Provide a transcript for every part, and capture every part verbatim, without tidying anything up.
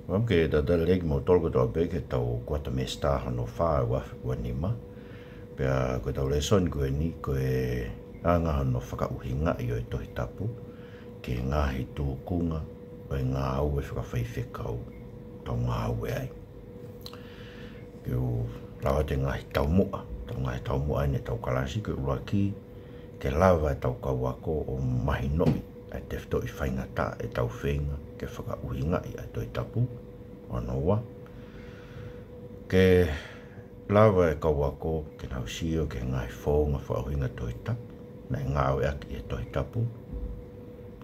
Mau ke talitali lelei kimoutolu kotoa pē ki heʻetau kuata Mesitā hono fā ʻo e ua afe ua nima. Pea ko ʻetau lēsoni ko eni ko e anga hono fakaʻuhingaʻi ʻo e Tohi Tapu ki he ngaahi tūkunga ʻo e ngāue fakafaifekau ʻoku tau ngāue ai. Ke u lau atu e ngaahi taumuʻa, ʻetau ngaahi taumuʻa ʻeni ʻetau kalasi. Ko e ʻuluaki, ke lava ʻetau kau ako ʻo mahinoʻi ʻa e tefitoʻi faingataʻa ʻetau feinga ke fakaʻuhingaʻi ʻa e Tohi Tapu. Hono ua, ke lava e kau ako ke nau sio ki he ngaahi founga fakaʻuhinga Tohi Tapu naʻe ngāueʻaki ʻi he Tohi Tapu.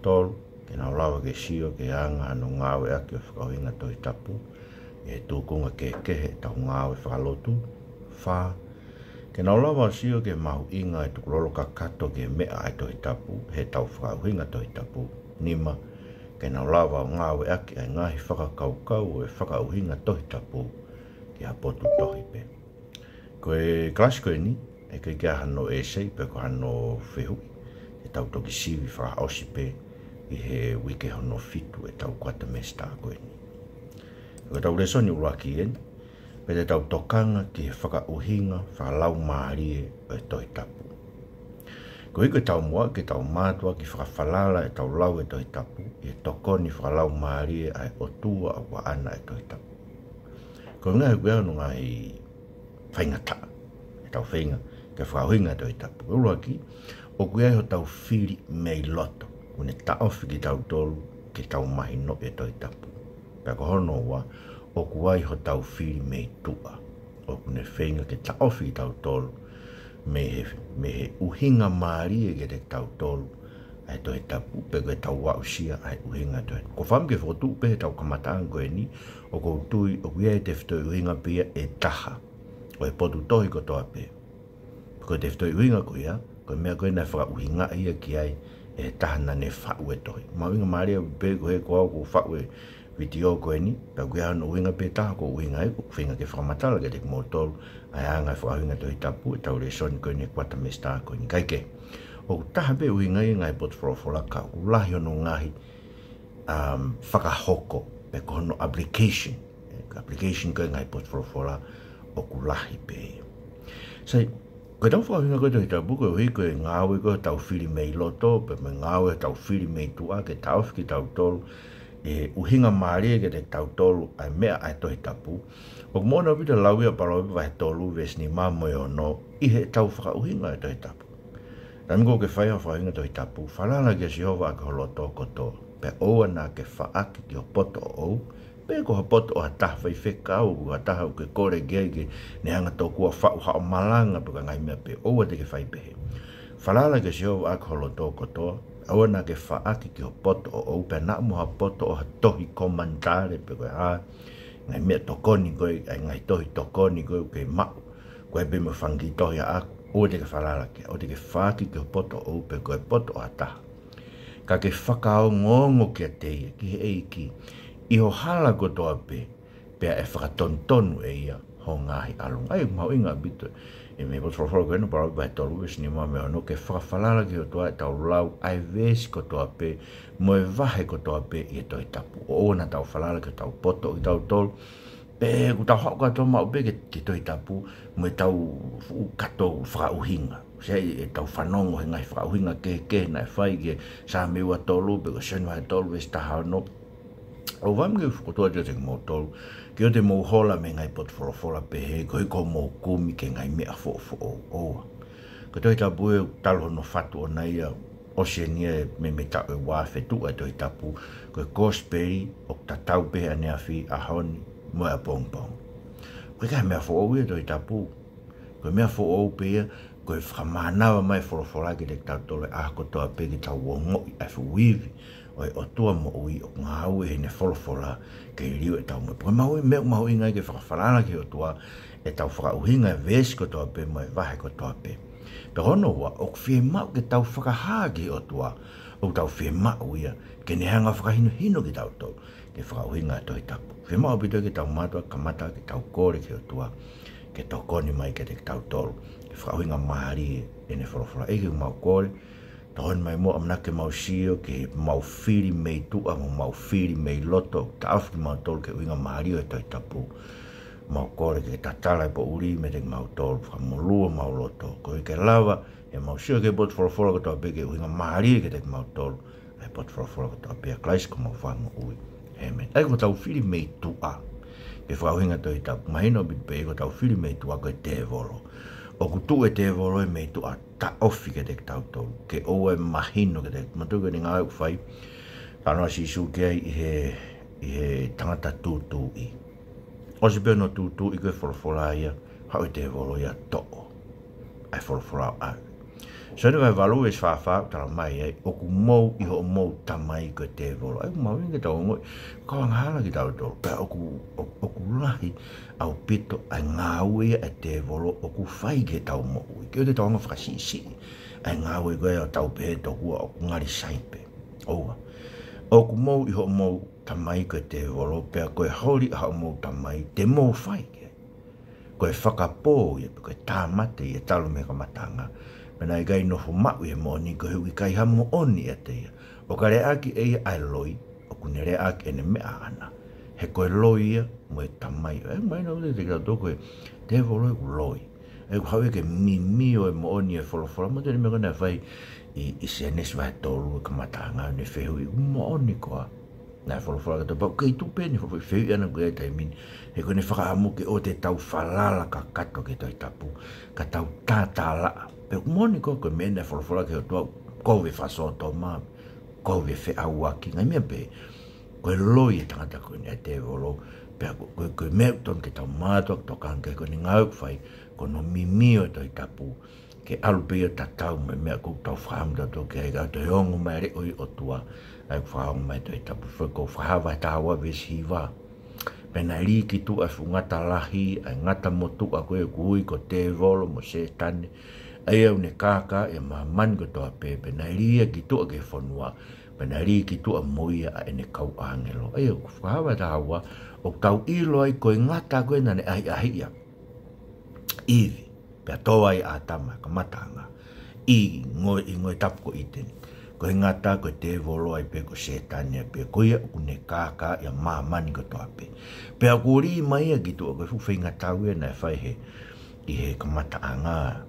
Tolu, ke nau lava ke sio ki he anga hono ngāueʻaki ʻo e fakaʻuhinga Tohi Tapu ʻi he tūkunga kehekehe ʻetau ngāue fakalotu. Fā, ke nau lava ʻo sio ki he mahuʻinga ʻo e tukulolo kakato ki he meʻa ʻa e Tohi Tapu heʻetau fakaʻuhinga Tohi Tapu. Nima, ke nau lava ʻo ngāueʻaki ʻa e ngaahi fakakaukau ʻo e fakaʻuhinga Tohi Tapu ki ha potu tohi pē. Ko e kalasi ko eni, ʻe ʻikai ke ʻi ai hano ʻēsei pe ko hano fehuʻi te tau toki sivi fakaʻosi pē ʻi he uike hono fitu ʻetau kuata Mesitā ko eni. Ko ʻetau lēsoni ʻuluaki eni, pea te tau tokanga ki he fakaʻuhinga fakalaumālie ʻo e Tohi Tapu. Koeʻuhi ko e taumuʻa ke tau mātuʻaki fakafalala ʻetau lau e Tohi Tapu ʻi he tokoni fakalaumālie ʻa e ʻOtua ʻoku ʻaʻana e Tohi Tapu. Ko e ngaahi, ko e ngaahi faingataʻa ʻetau feinga ke fakaʻuhinga e Tohi Tapu. Ko e ʻuluaki, ʻoku ʻi ai hotau fili mei loto, ʻoku ne taʻofi kitautolu ke tau mahinoʻi e Tohi Tapu. Pea ko hono ua, ʻoku ʻi ai hotau fili mei tuʻa, ʻoku ne feinga ke taʻofi kitautolu mei he, mei he ʻuhinga mālie kiate kitautolu ʻa e Tohi Tapu, pe ko ʻetau aʻusia ʻa e ʻuhinga ʻo e Tohi Tapu. ʻOku ou fakaʻamu ke fokotuʻu pē heʻetau kamataʻanga ko eni, ʻoku ou tui ʻoku ʻi ai e tefitoʻi ʻuhinga pē ia ʻe taha ʻo e potu tohi kotoa pē. Ko e tefitoʻi ʻuhinga ko ia, ko e meʻa ko ē naʻe fakaʻuhingaʻi ia ki ai ʻe he taha naʻa ne faʻu e tohi. Mahuʻinga mālie pē ko ē ko au ʻoku ou faʻu e vitiō ko eni, pea ʻoku ʻi ai hono ʻuhinga pē taha ʻoku ou ʻuhinga ai, ʻoku ou feinga ke fakamatala kiate kimoutolu ʻa e anga e fakaʻuhinga Tohi Tapu ʻetau lēsoni ko eni he kuata Mesitā ko eni. Kae kehe, ʻoku taha pē ʻuhinga ia ʻi he ngaahi potu folofola ka ʻoku lahi hono ngaahi, um, fakahoko, pe ko hono application. E, ko e application ko ē ʻi he ngaahi potu folofola ʻoku lahi pē ia. Sai, ko ʻetau fakaʻuhinga ko ē Tohi Tapu, koeʻuhi ko e ngāue ko ē ʻetau fili mei loto, pe mo e ngāue ʻetau fili mei tuʻa ke taʻofi kitautolu ʻi he ʻuhinga mālie kiate kitautolu ʻa e meʻa ʻa e Tohi Tapu. ʻOku moʻoni ʻaupito e lau ia ʻa Palōvepi vahe tolu veesi nima mo e ono ʻi heʻetau fakaʻuhinga e Tohi Tapu. Taimi ko ē ʻoku ke fai ai hoʻo fakaʻuhinga Tohi Tapu, falala kia Sihova ʻaki ho loto kotoa, pea ʻoua naʻa ke faʻaki ki ho poto ʻoʻou, pe ko ha poto ʻo ha taha faifekau, ko ha taha ʻoku ke kole ki ai ke ne hanga tokua ʻo faʻu haʻo malanga pe ko e ngaahi meʻa pehē, ʻoua te ke fai pehē. Falala kia Sihova ʻaki ho loto kotoa, ʻoua naʻa ke faʻaki ki ho poto ʻoʻou, pea naʻa mo ha poto ʻo ha tohi komanitale pe ko e hā, ngaahi meʻatokoni ko ē, ʻa e ngaahi tohi tokoni ko ē ʻoku ke maʻu, ko e pē mo e fanga kiʻi tohi ʻaʻaku, ʻoua te ke falala ki ai, ʻoua te ke faʻaki ki ho poto ʻoʻou pe ko e poto ʻo ha taha. Ka ke fakaongoongo kiate ia, ki he ʻEiki, ʻi ho hala kotoa pē, pea ʻe fakatonutonu ʻe ia ho ngaahi ʻalunga. ʻA ia ʻoku mahuʻinga ʻaupito ʻi he meʻa ʻoku folofola ko eni, Palōvepi vahe tolu veesi nima mo e ono, ke fakafalala ki he ʻOtua ʻi heʻetau lau ʻa e veesi kotoa pē mo e vahe kotoa pē ʻi he Tohi Tapu. ʻOua naʻa tau falala ki hotau poto ʻo kitautolu, pe ʻoku tau haʻu kātoa maʻu pē ki he, ki he Tohi Tapu mo ʻetau fuʻu kato fakaʻuhinga. Sai, ʻetau fanongo he ngaahi fakaʻuhinga kehekehe naʻe fai ki he Saame ua tolu, pe ko Sione vahe tolu veesi taha ono. ʻOku ou fakaʻamu ke fokotuʻu atu kiate kimoutolu ke ʻoua te mou hola mei he ngaahi potu folofola pehē koeʻuhi kuo mou kumi ki he ngaahi meʻa foʻofoʻou. ʻOua. Ko e Tohi Tapu ʻoku talu hono fatu ʻona ia, ʻosi eni ia mei, mei he taʻu ʻe ua afe tuʻu ʻa e Tohi Tapu, ko e Kosipeli ʻoku tatau pē he ʻaneafi, ʻaho ni, mo e ʻapongipongi. ʻOku ʻikai ha meʻa foʻou ia he Tohi Tapu. Ko e meʻa foʻou pē ia, ko e fakamānava mai e folofola kiate kitautolu he ʻaho kotoa pē ke tau ongoʻi ʻa e fuʻu ivi ʻo e ʻOtua moʻui ʻoku ngāue heʻene folofola ke liliu ʻetau moʻui. Pea ko e mahuʻi-, meʻa ʻoku mahuʻinga ai ke fakafalala ki he ʻOtua ʻi heʻetau fakaʻuhinga e veesi kotoa pē mo e vahe kotoa pē. Pea ko hono ua, ʻoku fiemaʻu ke tau fakahā ki he ʻOtua ʻoku tau fiemaʻu ia ke ne hanga ʻo fakahinohino kitautolu ki he fakaʻuhinga e Tohi Tapu. Fiemaʻu ʻaupito ke tau mātuʻaki kamata ke tau kole ki he ʻOtua ke tokoni mai kiate kitautolu ki he fakaʻuhinga mālie ʻene folofola. ʻEiki, ʻoku mau kole Tokoni mai muʻa ʻamanaki ke mau sio ki heʻemau fili mei tuʻa mo ʻemau fili mei loto, taʻofi kimautolu ki he ʻuhinga mālie ʻo e Tohi Tapu. Mau kole ke tatala e poʻuli meiate kimautolu, fakamolū homau loto. Koeʻuhi ke lava ʻemau sio ki he potu folofola kotoa pē ke ʻuhinga mālie kiate kimautolu ʻa e potu folofola kotoa pē, ʻia Kalaisi ko homau Fakamoʻui. ʻĒmeni. ʻA ia ko ʻetau fili mei tuʻa, ke fakaʻuhinga Tohi Tapu, mahino ʻaupito pē ko ʻetau fili mei tuʻa ko e tēvolo. ʻOku tuʻu e tēvolo ia mei tuʻa taʻofi kiate kitautolu, ke ʻoua ʻe mahino kiate kitautolu. Manatuʻi ko ʻene ngāue ʻoku fai, talanoa ʻa Sīsū ki ai ʻi he, ʻi he tangata tūtuuʻi. ʻOsi pē hono tūtuuʻi ko e folofola ia, haʻu e tēvolo ia ʻo toʻo ʻa e folofola ʻo ʻave. Sione vahe valu veesi fā fā ʻoku talamai ai, ʻoku mou ʻi hoʻomou tamai ko e tēvolo. ʻA ia ʻoku mahuʻinga ke tau ongoʻi, kau angahala kitautolu, pea ʻoku, ʻo-, ʻoku lahi ʻaupito ʻa e ngāue ia ʻa e tēvolo ʻoku fai ki heʻetau moʻui. Ke ʻoua te tau hanga ʻo fakasiʻisiʻi ʻa e ngāue ko ia ʻo tau pehē tokua ʻoku ngali sai pē. ʻOua. ʻOku mou ʻi hoʻomou tamai ko e tēvolo, pea ko e holi ʻa hoʻomou tamai te mou fai ki ai. Ko e fakapō ia, pe ko e tāmate ia talu mei he kamataʻanga. Pea naʻe ʻikai nofo maʻu ʻi he moʻoni koeʻuhi ʻoku ʻikai ha moʻoni ʻiate ia. ʻO ka leaʻaki ʻe ia ʻa e loi, ʻoku ne leaʻaki ʻene meʻa ʻaʻana. He ko e loi ia mo e tamai. ʻA ia ʻoku mahino ʻaupito kiate kitautolu ko e tēvolo ʻoku loi. ʻA ia ʻoku haʻu ia ke mimio e moʻoni ʻo e folofola. Manatuʻi e meʻa ko ē naʻe fai ʻi, ʻi Sēnesi vahe tolu, e kamataʻanga, ʻene fehuʻi, ʻoku moʻoni koā naʻe folofola ki he Tohi Tapu? Kei tuʻu pē ʻene folofola, fehuʻi ʻana ko ia he taimi ni. He ko ʻene fakaʻamu ke ʻoua te tau falala kakato ki he Tohi Tapu, ka tau tātālaʻa. Pe ʻoku moʻoni koā ko e meʻa naʻe folofola ki he ʻOtua, kovi e fakasōtoma, kovi e feʻauaki, ngaahi meʻa pehē. Ko e loi e tangata ko eni ʻa e tēvolo, pea ko, ko, ko e meʻa ʻoku totonu ke tau mātuʻaki tokanga ki ai, ko ʻene ngāue ʻoku fai, ko hono mimio e Tohi Tapu, ke ʻalu pē ia ʻo tatau mo e meʻa ʻoku tau fakaʻamu kitautolu ki ai, kae toe ongo mai e leʻo ʻo e ʻOtua, ʻa ia ʻoku fakaongo mai e Tohi Tapu. Foki ko Fakahā vahe taha ua veesi hiva. Pea naʻe lī ki tuʻa e fuʻu ngata lahi, ʻa e ngata motuʻa ko ia ʻoku ui ko e tēvolo mo Sētane, ʻa ia ʻoku ne kākaaʻi ʻa māmani kotoa pē, pea naʻe lī ia ki tuʻa ki he fonua, pea naʻe lī ki tuʻa mo ia ʻa ʻene kau ʻāngelo. ʻA ia ʻoku Fakahā vahe taha ua, ʻoku tau ʻilo ai ko e ngata ko ē naʻa ne ʻahiʻahiʻi ʻa ʻIvi, pea tō ai ʻa ʻĀtama he kamataʻanga, ʻi ngoue, ʻi ngoue tapu ko ʻĪteni. Ko e ngata ko e tēvolo ai pē, ko Sētane ai pē, ko ia ʻoku ne kākaaʻi ʻa māmani kotoa pē. Pea ʻoku lī mai ia ki tuʻa, ko e fuʻu feingatau ia naʻe fai he, ʻi he kamataʻanga.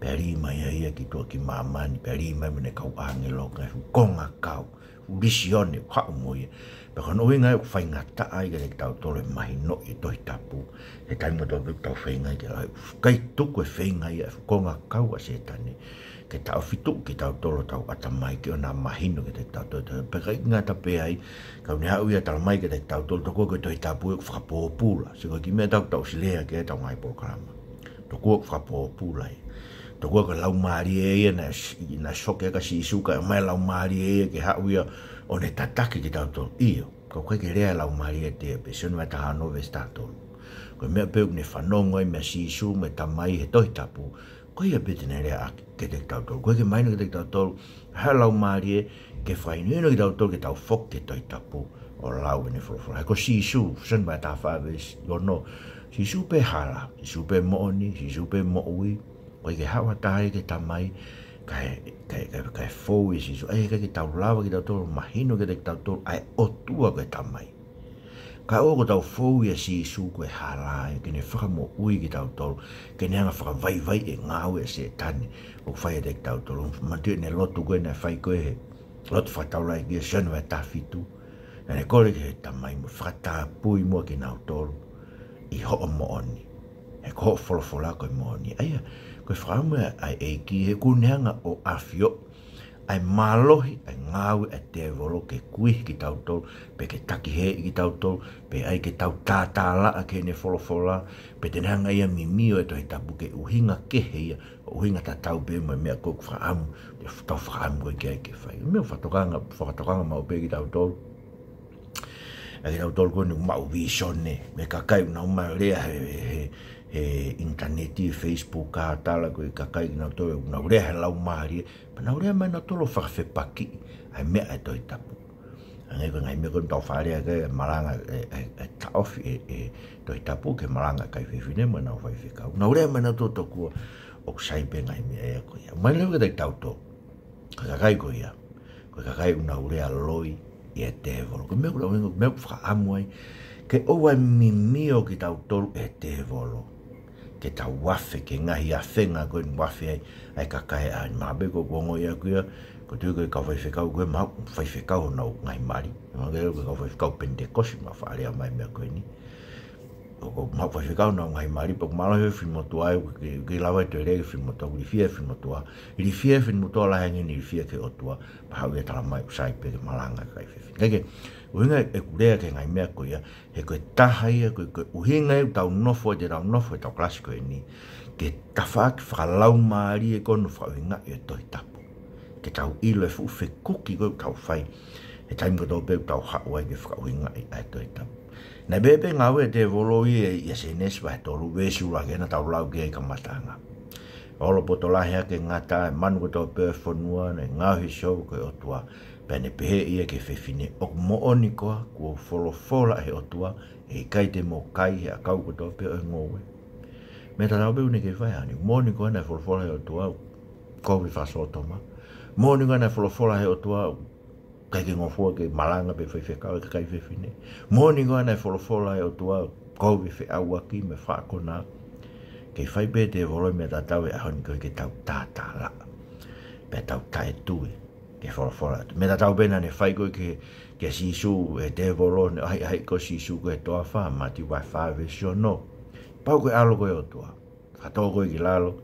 Pea lī mai ai ia ki tuʻa ki māmani, pea lī mai mo ʻene kau ʻāngelo, ngaahi fuʻu kongakau, fuʻu lisione ʻoku haʻu mo ia. Pea ko hono ʻuhinga ia ʻoku faingataʻa ai kiate kitautolu e mahinoʻi e Tohi Tapu he taimi kotoa pē ʻoku tau feinga ai ke lau. ʻIkai tuku e feinga ia e fuʻu kongakau ʻa Sētane ke taʻofi tuʻu kitautolu ʻo tau ʻatamai ke ʻoua naʻa mahino kiate kitautolu. Pea ʻikai ngata pē ai, ka ʻoku ne haʻu ia ʻo talamai kiate kitautolu, tokua ko e Tohi Tapu ʻoku fakapōpula. Sio ko e kiʻi meʻa ʻoku tau siʻi lea ki ai ʻetau ngaahi polokalama. Tokua ʻoku fakapōpula ia. Tokua ko e Laumālie ia naʻe s-, naʻe soke ʻaki ʻa Sīsū, kae ʻomai e Laumālie ia ke haʻu ia ʻo ne tataki kitautolu. ʻIo, ka ʻoku ʻikai ke lea e Laumālie ia ʻiate ia pē, Sione vahe taha ono veesi taha tolu. Ko e meʻa pē ʻoku ne fanongo ai meia Sīsū mo e Tamai he Tohi Tapu, ko ia pē te ne leaʻaki kiate kitautolu. ʻOku ʻikai ke mahino kiate kitautolu ha Laumālie ke fakahinohino kitautolu ke tau foki ki he Tohi Tapu ʻo lau ʻene folofola. He ko Sīsū, Sione vahe taha fā veesi ono, Sīsū pē hala, Sīsū pē moʻoni, Sīsū pē moʻui. ʻOku ʻikai ke haʻu ha taha ia ki he Tamai kae, kae, kae, kae fou ʻia Sīsū. ʻA ia ʻoku ʻikai ke tau lava kitautolu ʻo mahino kiate kitautolu ʻa e ʻOtua ko e Tamai. Kae ʻoua kuo tau fou ʻia Sīsū ko e hala ia ke ne fakamoʻui kitautolu, ke ne hanga ʻo fakavaivaiʻi e ngāue ʻa Sētane ʻoku fai ʻiate kitautolu. Manatuʻi ʻene lotu ko ē naʻe fai ko ē he lotu fakataulaʻeiki ʻi Sione vahe taha fitu. Naʻa ne kole ki he Tamai mo fakatapui muʻa kinautolu ʻi hoʻo moʻoni. He ko hoʻo folofola ko e moʻoni. ʻA ia, ko e fakaʻamu ia ʻa e ʻEiki he ʻoku ne hanga ʻo ʻafioʻi ʻa e mālohi, ʻa e ngāue ʻa e tēvolo ke kuihi kitautolu, pe ke takihēʻi kitautolu, pe ʻai ke tau tātālaʻa ki heʻene folofola, pe te ne hanga ia ʻo mimio e Tohi Tapu ke ʻuhinga kehe ia, ʻuhinga tatau pē mo e meʻa ʻoku fakaʻamu, te tau fakaʻamu ko ē ki ai ke fai. Meʻa fakatokanga, fakatokanga maʻu pē kitautolu. ʻA kitautolu ko eni ʻoku maʻu vīsone, mo e kakai ʻoku nau ō mai ʻo lea he, he, he, he ʻinitaneti, Facebook, ʻa e tala ko ē kakai kinautolu ʻoku nau lea he Laumālie, pea nau lea mai nautolu ʻo fakafepakiʻi ʻa e meʻa ʻa e Tohi Tapu. Hangē ko e ngaahi meʻa ko ē ʻoku tau faʻa lea ki ai, e malanga, e, e, e taʻofi e, e Tohi Tapu ki he malanga ʻa e kakai fefine mo ʻenau faifekau. Nau lea mai nautolu tokua ʻoku sai pē ngaahi meʻa ia ko ia. Mahino lelei kiate kitautolu Ko e kakai ko ia, ko e kakai ʻoku nau lea loi ʻi he tēvolo. Ko e meʻa ʻoku, meʻa ʻoku fakaʻamu ai ke ʻoua ʻe mimio kitautolu ʻe he tēvolo, ke tau afe ki he ngaahi afenga ko eni ʻoku afe ai ʻa e kakai ʻa e māmani. Ko ʻeku ongoʻi ʻaʻaku ia, ʻoku ou tui ko e kau faifekau ko ē, mahalo faifekau honau ngaahi mali. Mahalo ko e kau faifekau Penitekosi naʻa nau faʻa lea mai e meʻa ko eni. ʻOku, ʻoku mahalo faifekau honau ngaahi mali, pea ʻoku mālohi e fili motuʻa, ʻoku ʻikai, ʻikai lava e toe lea ki he fili motuʻa, ʻoku ilifia e fili motuʻa. Ilifia e fili motuʻa lahi ange ʻene ilifia ki he ʻOtua, pea haʻu ia ʻo talamai ʻoku sai pē ke malanga e kakai fefine. Kae kehe, ʻuhinga ʻeku lea ki he ngaahi meʻa ko ia, he ko e taha ia, ko e, ko e ʻuhinga ia ʻoku tau nofo, te tau nofo he ʻetau kalasi ko eni, ke tafaʻaki fakalaumālie ko hono fakaʻuhingaʻi e Tohi Tapu. Ke tau ʻilo e fuʻu fekuki ko ē ʻoku tau fai he taimi kotoa pē ʻoku tau haʻu ai ke fakaʻuhingaʻi ʻa e Tohi Tapu. Naʻe pehē pē e ngāue ʻa e tēvolo ia ʻia Sēnesi vahe tolu, veesi ʻuluaki, naʻa tau lau ki ai kamataʻanga. Olo poto lahi hake ngata e manu kotoa pē ʻo e fonua, naʻe ngaohi ʻe Sihova ko e ʻOtua, pea ne pehē ia ki he fefine, ʻOku moʻoni koā kuo folofola ʻe he ʻOtua, ʻE ʻikai te mo kai he ʻakau kotoa pē ʻo e ngoue? Meʻa tatau pē ʻoku ne kei fai ʻaho ni. Moʻoni koā naʻe folofola ʻe he ʻOtua ʻoku kovi e fakasōtoma? Moʻoni koā naʻe folofola ʻe he ʻOtua ʻoku ʻikai ke ngofua ke malanga pe faifekau e kakai fefine? Moʻoni koā naʻe folofola ʻe he ʻOtua ʻoku kovi e feʻauaki mo e faʻa konā? Kei fai pē ʻe he tēvolo e meʻa tatau he ʻaho ni, ko e ke tau tātālaʻa pea tau taʻetui ki he folofola ʻa e ʻOtua. Meʻa tatau pē naʻa ne fai ko ē ki he, kia Sīsū ʻe he tēvolo, ne ʻahiʻahiʻi ko ē ʻa Sīsū ko e toafa, Mātiu vahe fā veesi ono. Pau ko e ʻAlo ko e ʻOtua, fakatō koe ki lalo,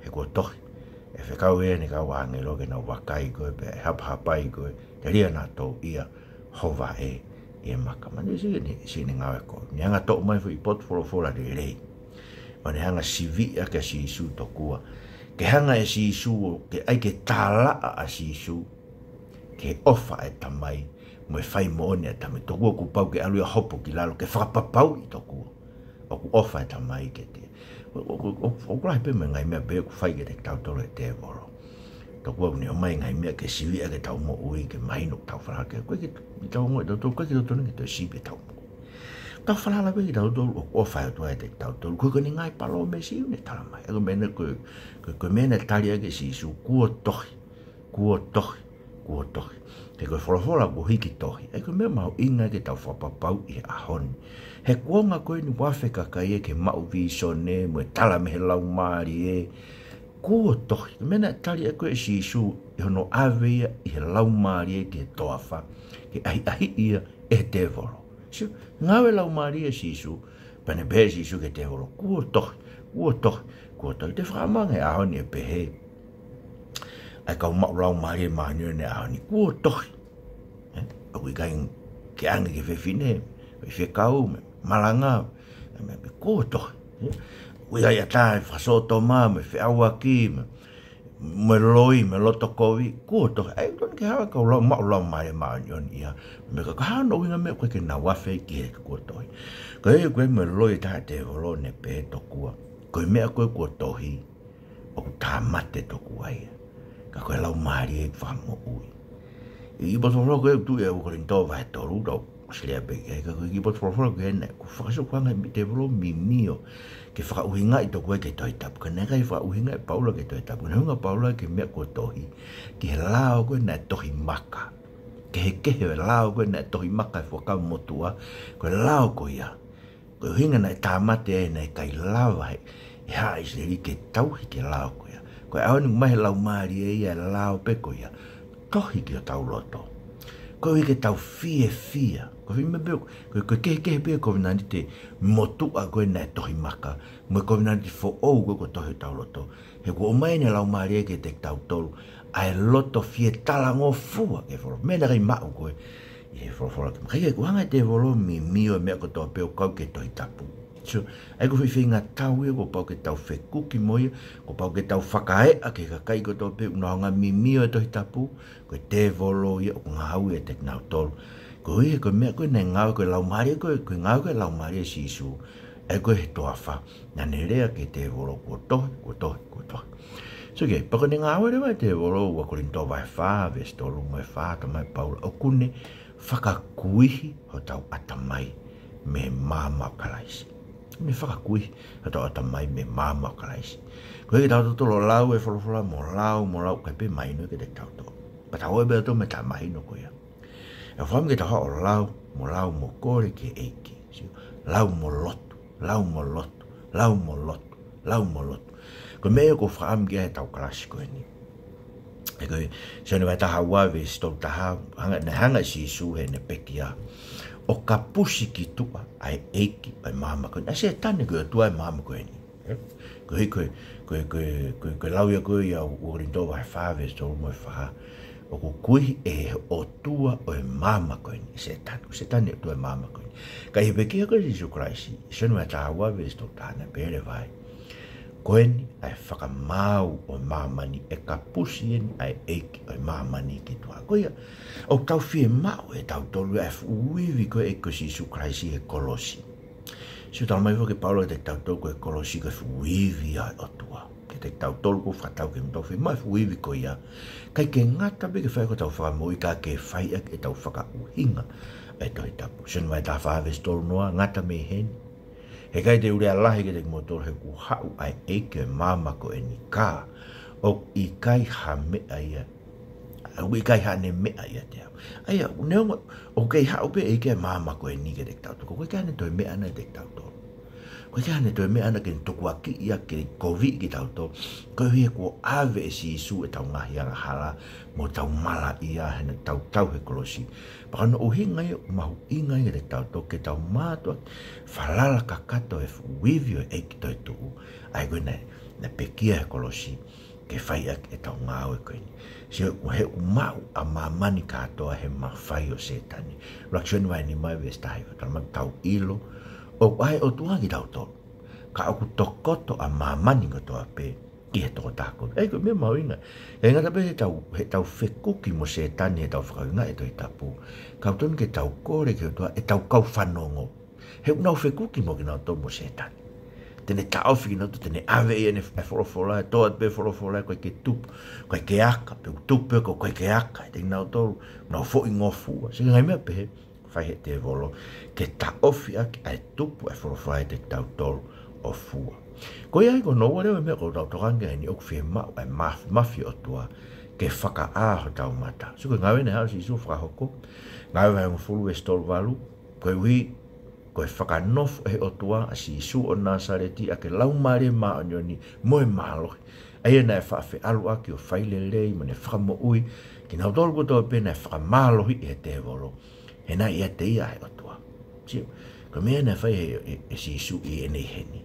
he kuo tohi, ʻE fekau ʻe ia ʻene kau ʻāngelo ke nau vakai koe, pea ʻe hapahapai koe, telia naʻa tau ia ho vaʻe ʻi he maka. Mahino siʻene, siʻene ngāue ko ē. Ne hanga ʻo toʻo mai e foʻi potu folofola lelei, ʻo ne hanga ʻo siviʻi ʻaki ʻa Sīsū tokua. Ke hanga ʻe Sīsū ʻo, ke ʻai ke tālaʻa ʻa Sīsū ki he ʻofa ʻa e Tamai mo e fai moʻoni ʻa e Tamai. Tokua kuo pau ke ʻalu ia ʻo hopo ki lalo ke fakapapauʻi tokua ʻoku ʻofa e Tamai kiate ia. ʻO, ʻo, ʻo, ʻo, ʻoku lahi pē mo e ngaahi meʻa pehē ʻoku fai kiate kitautolu ʻe he tēvolo. Tokua ʻoku ne ʻomai e ngaahi meʻa ke siviʻi ʻaki ʻetau moʻui, ke mahino ʻoku tau falala ki ai. ʻOku ʻikai ke, ʻi heʻetau ongoʻi ʻe tautolu, ʻoku ʻikai ke totonu ke toe sivi ʻetau moʻui. Tau falala pē kitautolu ʻoku ʻofa e ʻOtua kiate kitautolu. Ko e, ko ʻene ngaahi palōmesi ʻoku ne talamai. ʻA ia ko e meʻa naʻe, ko e, ko e, ko e meʻa naʻe tali ʻaki ʻe Sīsū, Kuo tohi, kuo tohi, kuo tohi. He ko e folofola kuo hiki tohi. ʻA ia ko e meʻa mahuʻinga ke tau fakapapauʻi he ʻaho ni. He kuonga ko eni ʻoku afe e kakai ia ke maʻu vīsone mo e tala mei he Laumālie, kuo tohi. Ko e meʻa naʻe tali ʻaki ko ē ʻe Sīsū ʻi hono ʻave ia ʻi he Laumālie ki he toafa, ke ʻahiʻahiʻi ia ʻe he tēvolo. Sio, ngāue e Laumālie ʻia Sīsū, pea ne pehē ʻe Sīsū ki he tēvolo, Kuo tohi, kuo tohi, kuo tohi. Te u fakaʻamu ange he ʻaho ni ʻe pehē ʻa e kau maʻu Laumālie Māʻoniʻoni he ʻaho ni, Kuo tohi. Ē? ʻOku ʻikai ke ʻange ki he fefine, faifekau, mo e malanga, mo e, mo e, kuo tohi. Ē? ʻOku ʻikai ʻatā e fakasōtoma, mo e feʻauaki, mo e, mo e loi, mo e loto kovi, kuo tohi. ʻA ia, totonu ke haʻu e kau lau, maʻu Laumālie Māʻoniʻoni ia. Meʻa ka, ka hano ʻuhinga meʻa ko ē ke nau afe ki he kuo tohi. Ko e, ko e mo e loi ʻa e tēvolo ne pehē tokua, Ko e meʻa ko ē kuo tohi, ʻoku tāmate tokua ia. Ka ko e Laumālie ʻoku fakamoʻui. ʻI he kiʻi potu folofola ko ē ʻoku tuʻu ʻi he ua Kolinitō vahe tolu, tau ʻosi lea pē ki ai, ka ko e kiʻi potu folofola ko ē naʻe, ʻoku fakasio ko e anga e tēvolo mimio ke fakaʻuhingaʻi tokua ki he Tohi Tapu. Ka naʻe ʻikai fakaʻuhingaʻi ʻe Paula ki he Tohi Tapu. Ko ʻene ʻuhinga ʻa Paula ki he meʻa kuo tohi, ki he lao ko ē naʻe tohi maka. Kehekehe e lao ko ē naʻe tohi maka he Fuakava Motuʻa, ko e lao ko ia. Ko e ʻuhinga naʻe tāmate ai, naʻe ʻikai lava ʻe he haʻa ʻIsileli ke tauhi ki he lao ko ia. Ko e ʻaho ni ʻoku ʻomai ʻe he Laumālie ia e lao pē ko ia, tohi ki hotau loto. Koeʻuhi ke tau fiefia. Ko e fiemaʻu pē, ko e, ko e kehekehe pē ʻa e kovinānite motuʻa ko ē naʻe tohi maka, mo e kovinānite foʻou ko ē kuo tohi hotau loto. He kuo ʻomai ʻe he Laumālie kiate kitautolu ʻa e loto fie talangofua ki he folofola. Meʻa naʻe ʻikai maʻu ko ē ʻi he folofola. Ka ʻi he kuo hanga ʻe he tēvolo ʻo mimio e meʻa kotoa pē ʻoku kau ki he Tohi Tapu. So, ʻa ia ko e foʻi feinga tau ia kuo pau ke tau fekuki mo ia, kuo pau ke tau fakaeʻa ki he kakai kotoa pē ʻoku nau hanga ʻo mimio e Tohi Tapu, ko e tēvolo ia ʻoku ngāue ʻiate kinautolu. Koeʻuhi he ko e meʻa ko ē naʻe ngāue, ko e Laumālie ko ē, ko e ngāue ko ē ʻa e Laumālie ʻia Sīsū, ʻa ia ko ē he toafa, naʻa ne lea ki he tēvolo, Kuo tohi, kuo tohi, kuo tohi. So, ke, pea ko ʻene ngāue leva ʻa e tēvolo, ua Kolinitō vahe fā, veesi tolu mo e fā, talamai ʻe Paula, ʻoku ne fakakuihi hotau ʻatamai mei he maama ʻo Kalaisi. Ne fakakuihi hotau ʻatamai mei he maama ʻo Kalaisi. Koeʻuhi ke tau totolo lau e folofola mo lau, mo lau, ʻikai pē mahino kiate kitautolu. Pea tau ō pē ʻo tau meʻa, tā mahino ko ia. ʻE fakaʻamu ke tau haʻu ʻo lau, mo lau mo kole ki he ʻEiki. Sio, lau mo lotu, lau mo lotu, lau mo lotu, lau mo lotu. Ko e meʻa ia ʻoku ou fakaʻamu ki ai heʻetau kalasi ko eni. ʻE ko e, Sione vahe taha ua veesi tolu taha, hanga, naʻe hanga ʻe Sīsū heʻene pekia ʻo kapusi ki tuʻa ʻa e ʻeiki ʻo e maama ko eni. ʻA Sētane ko e ʻotua ʻo e maama ko eni. Ē? Ko e, ko e, ko e, ko e, ko e, ko e lau ia ko ia ʻa ua Kolinitō vahe fā veesi tolu mo e fā. ʻOku kui ʻe he ʻotua ʻo e maama ko eni, Sētane. Ko Sētane ʻotua ʻo e maama ko eni. Ka ʻi he pekia ko ē ʻa Sīsū Kalaisi, Sione vahe taha ua veesi tolu taha, naʻe pehē leva ai: Ko eni ʻa e fakamaau ʻo māmani, ʻe kapusi eni ʻa e ʻeiki ʻo e māmani ki tuʻa. Ko ia, ʻoku tau fiemaʻu ʻe tautolu ʻa e fuʻu ivi ko ē ʻo e ʻEiki ko Sīsū Kalaisi he kolosi. Sio, talamai foki ʻe Paula kiate kitautolu ko e kolosi ko e fuʻu ivi ʻa e ʻOtua. Kiate kitautolu ʻoku fakatau ke tau fiemaʻu e fuʻu ivi ko ia. ʻIkai ke ngata pē ke fai ko ʻetau fakamoʻui, ka ke fai ʻaki ʻetau fakaʻuhinga ʻa e Tohi Tapu. Sione vahe taha fā veesi tolu noa, ngata mei heni: He ʻikai te u lea lahi kiate kimoutolu, he kuo haʻu ʻa e ʻeiki ʻo e maama ko eni, ka ʻoku ʻikai ha meʻa ia, ʻoku ʻikai haʻane meʻa ʻiate au. ʻA ia, neongo ʻoku kei haʻu pē ʻa e ʻeiki ʻo e maama ko eni kiate kitautolu, ka ʻoku ʻikai haʻane toe meʻa ʻaʻana kiate kitautolu. ʻOku ʻikai haʻane toe meʻa ʻaʻana ke ne tukuakiʻi ia, ke koviʻi kitautolu. Koeʻuhi he kuo ʻave ʻe Sīsū ʻetau ngaahi angahala mo ʻetau malaʻia heʻene tautau he kolosi. Pea ko hono ʻuhinga ia ʻoku mahuʻinga ia kiate kitautolu ke tau mātuʻaki falala kakato he fuʻu ivi ʻo e ʻEiki toetuʻu. ʻA ia ko ē naʻe, naʻe pekia he kolosi ke fai ʻaki ʻetau ngāue ko eni. Sio, he ʻoku maʻu ʻa māmani kātoa he mafai ʻo Sētane. ʻUluaki Sione vahe nima veesi taha hiva, talamai ke tau ʻilo ʻoku ʻa e ʻOtua kitautolu, ka ʻoku tokoto ʻa māmani kotoa pē ʻi he tokotaha ko ē. ʻA ia ko e meʻa mahuʻinga. ʻIkai ngata pē heʻetau, heʻetau fekuki mo Sētane heʻetau fakaʻuhingaʻi e Tohi Tapu, ka ʻoku totonu ke tau kole ki he ʻOtua ʻetau kau fanongo. He ʻoku nau fekuki mo kinautolu mo Sētane. Te ne taʻofi kinautolu, te ne ʻave ʻe ia ʻene folofola, ʻe tō atu pē folofola, ʻikai ke tupu, ʻikai ke aka, pe ʻoku tupu pē ko ē ʻikai ke aka ʻiate kinautolu, nau foʻi ngofua. Sio ki he ngaahi meʻa pehē, fai ʻe he tēvolo ke taʻofi ʻaki ʻa e tupu ʻa e folofola ʻiate kitautolu ʻo fua. Ko ia ai ko hono ua leva e meʻa ʻoku tau tokanga ki ai ʻi heni, ʻoku fiemaʻu ʻa e maf-, mafi ʻo e ʻOtua ke fakaʻā hotau mata. Sio ki he ngāue naʻe haʻu ai ʻa Sīsū ʻo fakahoko, Ngāue vahe hongofulu veesi tolu valu, koeʻuhi ko e fakanofo ʻe he ʻOtua ʻa Sīsū ʻo Nāsaleti ʻaki e Laumālie Māʻoniʻoni mo e mālohi, ʻa ia naʻe faʻa feʻaluʻaki ʻo fai lelei mo ne fakamoʻui kinautolu kotoa pē naʻe fakamālohiʻi ʻe he tēvolo, he naʻe ʻiate ia ʻa e ʻOtua. Sio, ko e meʻa naʻe fai ʻe, ʻe, ʻe Sīsū ʻi heʻene ʻi heni.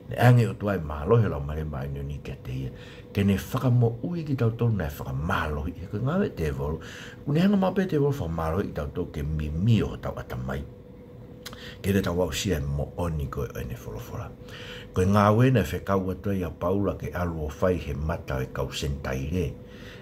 Naʻe ʻange ʻe he ʻOtua e mālohi ʻo e Laumālie Māʻoniʻoni kiate ia ke ne fakamoʻui kitautolu naʻe fakamālohiʻi. He ko e ngāue ʻa e tēvolo, ʻoku ne hanga maʻu pē ʻe he tēvolo ʻo fakamālohiʻi kitautolu ke mimio hotau ʻatamai ke te tau aʻusia e moʻoni ko ē ʻo ʻene folofola. Ko e ngāue naʻe fekau atu ai ʻa Paula ke ʻalu ʻo fai he mata ʻo e kau Senitaile.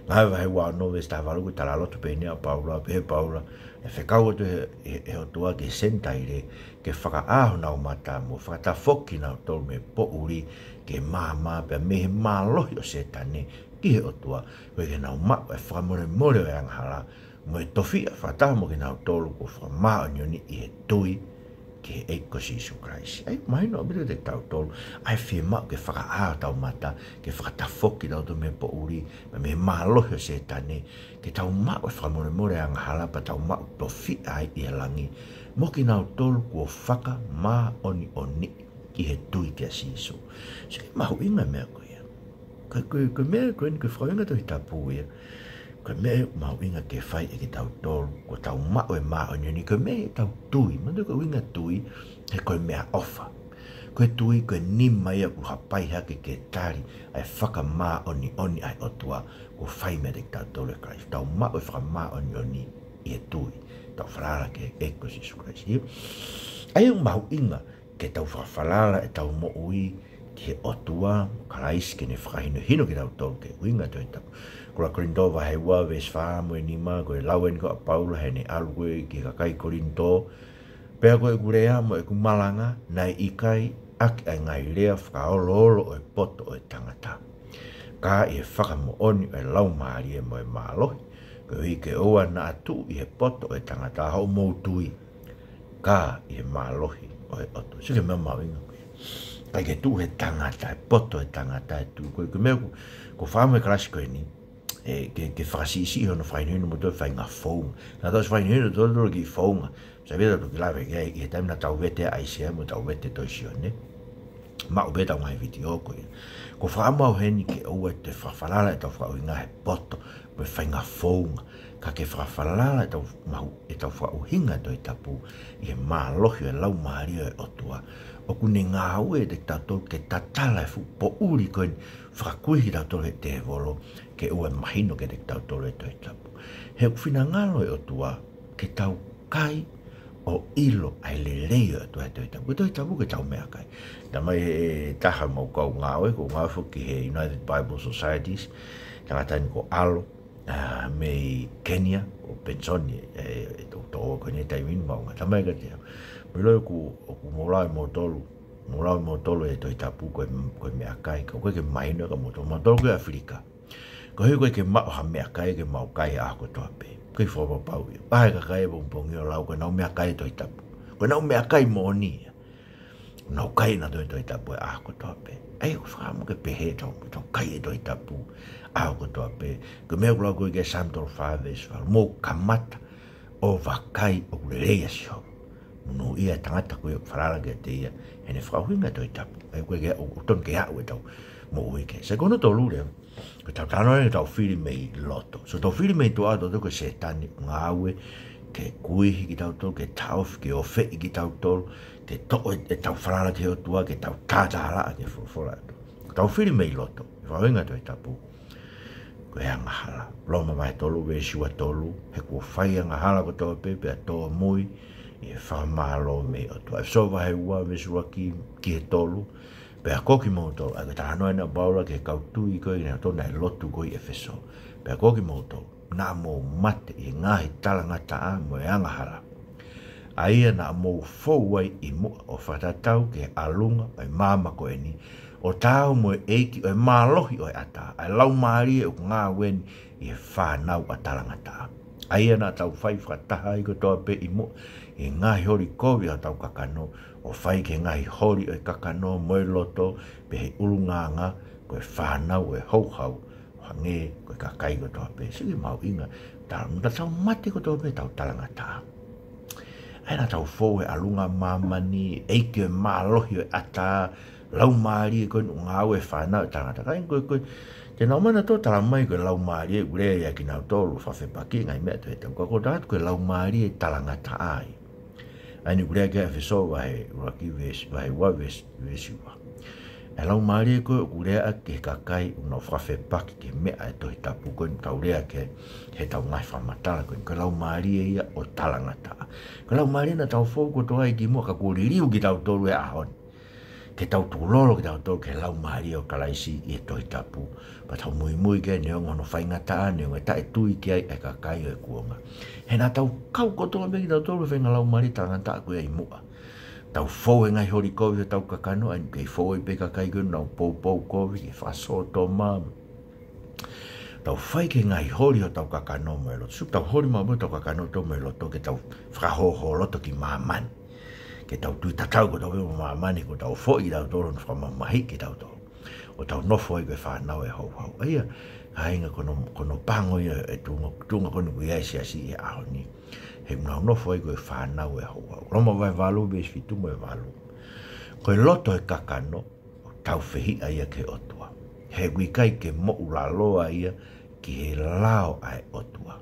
Ngāue vahe ua ono veesi taha valu, ko e talaloto pē ʻeni ʻa Paula, pehē ʻe Paula, naʻe fekau atu ʻe he, ʻe he ʻOtua ki he Senitaile ke fakaʻā honau mata mo fakatafoki kinautolu mei he poʻuli ki he maama, pea mei he mālohi ʻo Sētane ki he ʻOtua, koeʻuhi ke nau maʻu e fakamolemole ʻo e angahala mo e tofiʻa fakataha mo kinautolu kuo fakamāʻoniʻoniʻi ʻi he tui ki he ʻEiki ko Sīsū Kalaisi. ʻA ia, mahino ʻaupito kiate kitautolu ʻa e fiemaʻu ke fakaʻā hotau mata, ke fakatafoki kitautolu mei he poʻuli, pea mei he mālohi ʻo Sētane, ke tau maʻu e fakamolemole ʻo e angahala, pea tau maʻu tofiʻa ai ʻi he langi mo kinautolu kuo fakamāʻoniʻoniʻi ʻi he tui kia Sīsū. Sio ki he mahuʻinga e meʻa ko ia. Ko e, ko e, ko e meʻa ko eni, ko e fakaʻuhinga Tohi Tapu ia. Ko e meʻa mahuʻinga ke fai ʻe kitautolu kuo tau maʻu e māʻoniʻoni, ko e meʻa ʻetau tui. Manatuʻi ko e ʻuhinga tui, he ko e meʻaʻofa. Ko e tui ko e nima ia ʻoku hapai hake ke tali ʻa e fakamāʻoniʻoni ʻa e ʻOtua kuo fai meiate kitautolu ʻe Kalaisi. Tau maʻu e fakamāʻoniʻoni ʻi he tui. Tau falala ki he ʻEiki ko Sīsū Kalaisi. ʻA ia ʻoku mahuʻinga ke tau fakafalala ʻetau moʻui ki he ʻOtua, Kalaisi, ke ne fakahinohino kitautolu ki he ʻuhinga Tohi Tapu. Ko e ʻuluaki Kolinitō vahe ua veesi fā mo e nima, ko e lau eni ko ē ʻa Paula heʻene ʻalu ko ē ki he kakai Kolinitō: Pea ko ʻeku lea mo ʻeku malanga naʻe ʻikai ʻaki ʻa e ngaahi lea fakaoloolo ʻo e poto ʻo e tangata, ka ʻi he fakamoʻoni ʻo e Laumālie mo e mālohi, koeʻuhi ke ʻoua naʻa tuʻu ʻi he poto ʻo e tangata hoʻomou tui, ka ʻi he mālohi ʻo e ʻOtua. Sio ki he meʻa mahuʻinga ko ia. ʻIkai ke tuʻu he tangata, he poto ʻo e tangata e tui. Ko e, ko e meʻa ʻoku, ʻoku ou fakaʻamu he kalasi ko eni, ʻe, ke, ke fakasiʻisiʻi hono fakahinohino moutolu e faʻahinga founga. Naʻa tau ʻosi fakahinohino ʻe tautolu e kiʻi founga. Sai pē tautolu ke lave ki ai ʻi he taimi naʻa tau vete ai ʻa ʻAisea mo tau vete Tohi Sione. Maʻu pē ʻetau ngaahi vitiō ko ia. Ko e fakaʻamu au heni ke ʻoua te fakafalala ʻetau fakaʻuhinga he poto mo e faʻahinga founga. Ka ke fakafalala ʻetau mahu, ʻetau fakaʻuhinga e Tohi Tapu ʻi he mālohi ʻo e Laumālie ʻo e ʻOtua. ʻOku ne ngāue ʻiate kitautolu ke tatala e fuʻu poʻuli ko eni fakakuihi kitautolu ʻe he tēvolo, ke ʻoua ʻe mahino kiate kitautolu e Tohi Tapu. He ʻoku finangalo e ʻOtua ke tau kai ʻo ʻilo ʻa e lelei ʻo e ʻOtua he Tohi Tapu. Ko e Tohi Tapu ko ʻetau meʻakai. Talamai ʻe he taha ʻemau kau ngāue, ʻoku ou ngāue foki he United Bible Societies, tangata ni ko ʻAlo, ʻa, mei Kenia, ʻoku penisoni, ʻe, ʻe, to, to, ko eni taimi ni mau ngā. Talamai kiate au, mou ʻilo ʻoku, ʻoku mou lau ʻe moutolu, mou lau ʻe moutolu e Tohi Tapu ko e, ko e meʻakai, ka ʻoku ʻikai ke mahino kia moutolu, moutolu ko e ʻAfilika. Koeʻuhi ʻoku ʻikai ke maʻu ha meʻakai ke mau kai ʻaho kotoa pē. ʻIkai fakapapau ia. Pehē ʻe he kakai ʻapongipongi ʻo lau ko ʻenau meʻakai e Tohi Tapu. Ko ʻenau meʻakai moʻoni ia. Nau kai ʻenautolu e Tohi Tapu he ʻaho kotoa pē. ʻA ia ʻoku fakaʻamu ke pehē ʻetau, ʻetau kai e Tohi Tapu ʻaho kotoa pē. Ko e meʻa ʻoku lau ko ē ʻi he Saame tolu fā veesi valu. Mou kamata ʻo vakai ʻoku lelei ʻa Sihova. Monūʻia e tangata ko ia ʻoku falala kiate ia heʻene fakaʻuhinga e Tohi Tapu. ʻA ia ʻoku ʻikai ke, ʻoku totonu ke aʻu ʻetau moʻui ki ai. Sai, ko hono tolu leva. Ko ʻetau talanoa ʻetau fili mei loto. So ʻetau fili mei tuʻa ʻo tautolu ko Sētane, ngāue ke kuihi kitautolu, ke taʻofi, ke ofeʻi kitautolu, ke toʻo e, ʻetau falala ki he ʻOtua, ke tau tātālaʻa ki he folofola ʻa e ʻOtua. Ko ʻetau fili mei loto, e fakaʻuhinga e Tohi Tapu, ko e angahala. Loma vahe tolu veesi ua tolu, he kuo fai angahala kotoa pē, pea tōmui ʻi he fakamālō mei he ʻOtua. ʻEfesō vahe ua veesi ua ki, ki he tolu, pea ko kimoutolu, ʻa ia ko e talanoa eni ʻa Paula ki he kau tui ko ē naʻe tō naʻe lotu ko ē ʻi ʻEfesō. Pea ko kimoutolu, naʻa mou mate ʻi he ngaahi talangataʻa mo e angahala, ʻa ia naʻa mou fou ai ʻi muʻa, ʻo fakatatau ki he ʻalunga ʻo e maama ko eni, ʻo taau mo e ʻeiki ʻo e mālohi ʻo e ʻatā, ʻa e laumālie ʻoku ngāue ni ʻi he fānau ʻa talangataʻa. ʻA ia naʻa tau fai fakataha ai kotoa pē ʻi muʻa ʻi he ngaahi holi kovi ʻa hotau kakano, ʻo fai ki he ngaahi holi ʻo e kakano mo e loto, pe ʻi he ʻulungaanga, ko e fānau ʻo e houhau, ʻo hangē ko e kakai kotoa pē. Sio ki he mahuʻinga, tala, naʻa tau mate kotoa pē ʻetau talangataʻa. ʻA ia naʻa tau fou he ʻalunga māmani, ʻeiki ʻo e mālohi ʻo e ʻatā, laumālie ko eni ʻoku ngāue he fānau ʻa talangataʻa. Ka ʻi he ko e, ko e, te nau mana tō talamai ko e laumālie, ʻoku lea ia kinautolu, fakafepaki ngaahi meʻa Tohi Tapu. Ka ʻoku ou tala atu ko e laumālie talangataʻa ia. ʻA ia ʻoku lea ki ai ʻEfesō vahe ua ki he veesi, vahe ua veesi, veesi ua. ʻA e laumālie ko ē ʻoku lea ʻaki ki he kakai ʻoku nau fakafepaki ki he meʻa ʻa e Tohi Tapu ko eni ʻoku tau lea ki ai heʻetau ngaahi fakamatala ko eni. Ko e laumālie ia ʻo talangataʻa. Ko e laumālie naʻa tau fou kotoa ai ki muʻa ka kuo liliu kitautolu he ʻaho ni ke tau tukulolo kitautolu ki he laumālie ʻo Kalaisi ʻi he Tohi Tapu. Pea tau muimui ki ai neongo hono faingataʻa, neongo e taʻetui ki ai ʻa e kakai ʻo e kuonga. He naʻa tau kau kotoa pē kitautolu he faʻahinga laumālie talangataʻa ko ia ʻi muʻa. Tau fou he ngaahi holi kovi ʻo hotau kakano, ʻa ia ʻoku kei fou ai pē kakai ko ē ʻoku nau poupou kovi, ke fakasōtoma. Tau fai ki he ngaahi holi ʻo hotau kakano mo e loto. Sio, tau holi maʻu pē hotau kakano mo e loto ke tau fakahōhōloto ki māmani. Ke tau tui tatau kotoa pē mo māmani, ko ʻetau foʻi kitautolu hono fakamamahiʻi kitautolu. ʻO tau nofo ai ko e fānau ʻo e houhau. ʻA ia, kāinga, ko hono, ko hono pango ia e tuʻunga, tuʻunga ko eni ʻoku ʻi ai e siasi he ʻaho ni. He ʻoku nau nofo ai ko e fānau ʻo e houhau. Loma vahe valu veesi fitu mo e valu. Ko e loto ʻo e kakano, ʻoku tāufehiʻa ia ki he ʻOtua. He ʻoku ʻikai ke moʻulaloa ia ki he lao ʻa e ʻOtua.